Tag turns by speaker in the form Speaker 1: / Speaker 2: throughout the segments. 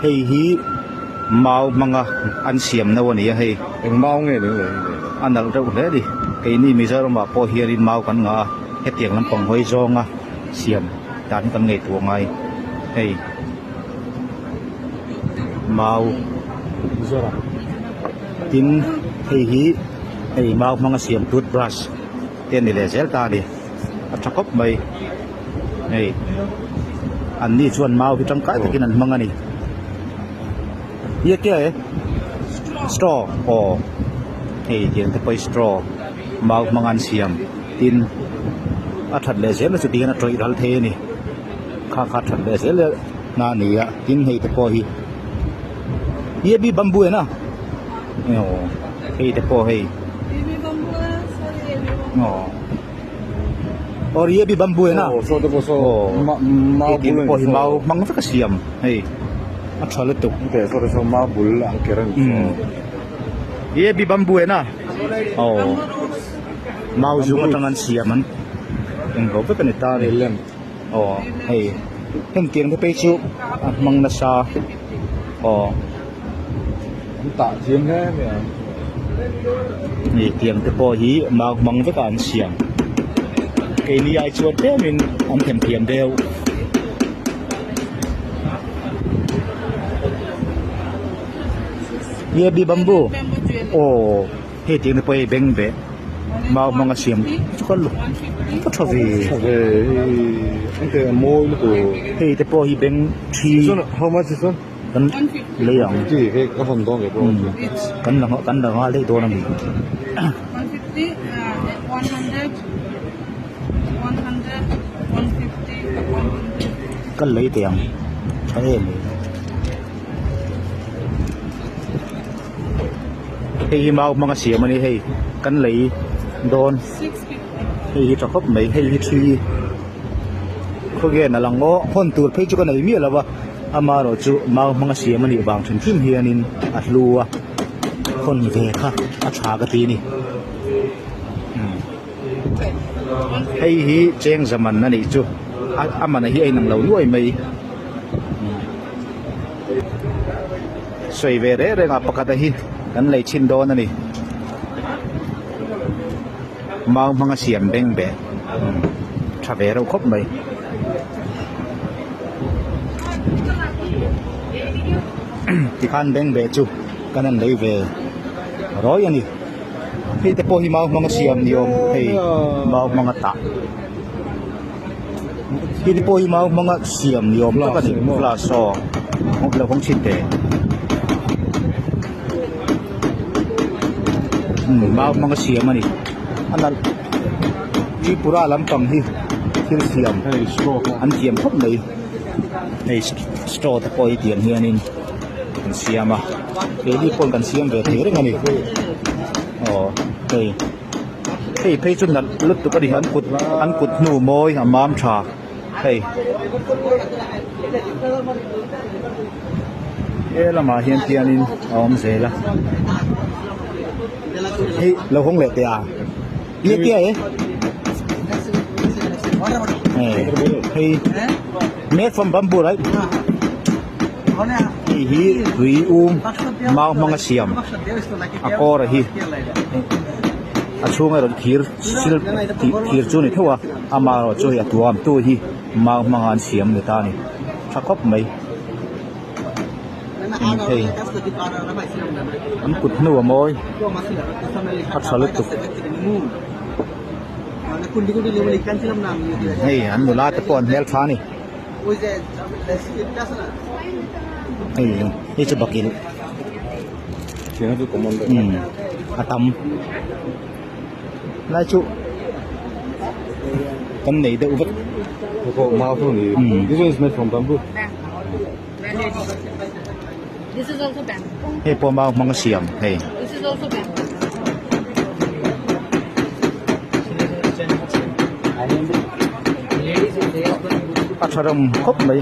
Speaker 1: Hei hi mau hmanga an siam no a ni a hei.
Speaker 2: Eng mau nge ning le hei?
Speaker 1: A nalh reuh hle a ni. Keini Mizoramah pawh hianin mau kan ngah a, hetiang lampang hawi zawnga siam dan hi kan ngaihtuah ngai. Hei mau tin hei hi hei mau hmanga siam toothbrush te a ni leh zel ta a ni. A tha khawp mai. Hei an ni chuan mau hi tangkai takin an hmang a ni. Ye kya e? Straw aw hei tiang te pawh hi straw mau hmang an siam tin a that leh zel na chu tihian a tawih ral thei a ni kha kha that leh zel na a ni a tin hei te pawh hi ye bi bamboo e na aw hei te pawh hei aw. Aw ri bi bamboo e na.
Speaker 2: Aw saw te pawh saw
Speaker 1: mau bul pawh hi mau hmang vek a siam hei a tha lutuk.
Speaker 2: Te saw te saw mau bul ang ker a ni saw.
Speaker 1: Ye bi bamboo e na. Aw mau zung atang an siam an eng ho vek a ni ta a ni. Aw hei heng tiang te phei chu a hmang nasa aw.
Speaker 2: An tah chiang hle mai a.
Speaker 1: Hei tiang te pawh hi mau hmang vek a an siam. Keini ai chuan tlemin an themthiam deuh. Ye bi bamboo aw hei tiang te pawh hei beng beh mau hmang a siam chu ka ka tha ve.
Speaker 2: Tha ve hei engte a mawi lutuk.
Speaker 1: Hei te pawh hi beng thi.
Speaker 2: How much is one?
Speaker 1: Kan lei ang. Kan la kan la nghal daih dawn a ni. Kan lei teh ang tha em mai. Hei hi mau hmanga siam a ni hei kan lei dawn hei hi tha khawp mai hei hi thi khawvel a lang aw hawn tur phei chu ka nei miah lo va. Amaherawh chu mau hmanga siam a nih vang hrim hrim hianin a hlu a, hawn ve kha a tha ka ti a ni. Hei hi cheng zaman a nih chu a man hi a inang lo nuai mai. Sawi ve reng reng ah pakhat a hi kan lei chhin dawn a ni. Mau hmanga siam beng beh tha ve reuh khawp mai. Tikhan beng beh chu kan han lei ve rawi a ni. Hei te pawh hi mau hmanga siam ni awm hei mau hmanga tah. Hei te pawh hi mau hmanga siam ni awm tak a ni glass aw lo hawng chhin teh. Mau hmanga siam a ni a nalh Tripura lampang hi thil siam an thiam khawp mai hei straw te pawh hi tiang hianin an siam a keini pawn kan siam ve thei reng a ni aw hei hei phei chu nalh lutuk a ni an kut an kut hnu mawi a mam tha hei. He lamah hian tianin a awm zel a hei lo hawng leh teh a tia tia e hei made from bamboo right hei hi tui um mau hmanga siam a kawr a hi a chhunga rawn thir sil thir chu a ni theuh a amaherawhchu hei a tuam tu hi mau hmanga an siam ni ta a ni. Tha khawp mai hei an kut hnu a mawi a tha lutuk hei an nula te pawh an hmel tha a ni hei hei chu bakilh a tam Lai chu kan nei deuh vek.
Speaker 2: This one is made from bamboo.
Speaker 3: This is also bamboo.
Speaker 1: Hei pawh mau hmang a siam hei.
Speaker 3: This is also bamboo.
Speaker 1: A tha ram khawp mai.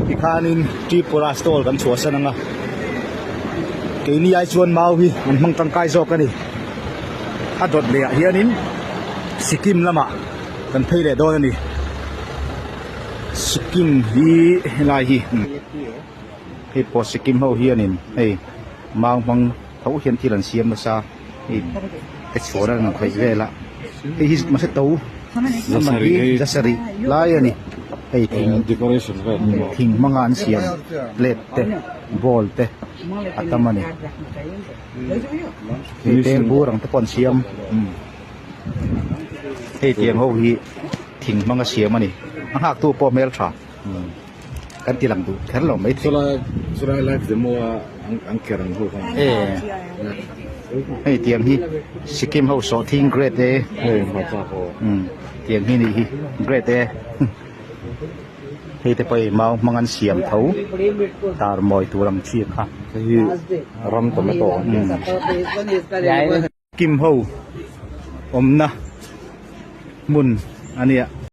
Speaker 1: Tikhanin Tripura stall kan chhuahsan ang a. Keini ai chuan mau hi an hmang tangkai zawk a ni. A dawt leh ah hianin Sikkim lamah kan phei leh dawn a ni. Sikkim hi helai hi. Hei pawh Sikkim ho hianin hei mau hmang tho hian thil an siam nasa hei te chhuan an khawih vel a hei hi mahse to zasarih lai a ni hei thing thing hmanga an siam plate te bowl te a tam a ni hei tel bur ang te pawh an siam hei tiang ho hi thing hmanga siam a ni a nghak tu pawh hmeltha. Kan ti lang duh kher lo mai thei.
Speaker 2: Chulai live demo a an ker ang ho kha.
Speaker 1: E hei tiang hi Sikkim ho sawhthing grade e.
Speaker 2: Hei hmarcha pawh.
Speaker 1: Um tiang hi nih hi grade e. Hei te pawh hei mau hmang an siam tho tar mawi tur ang chi kha.
Speaker 2: Hei hi ram tomato.
Speaker 1: Sikkim ho awmna hmun a nia.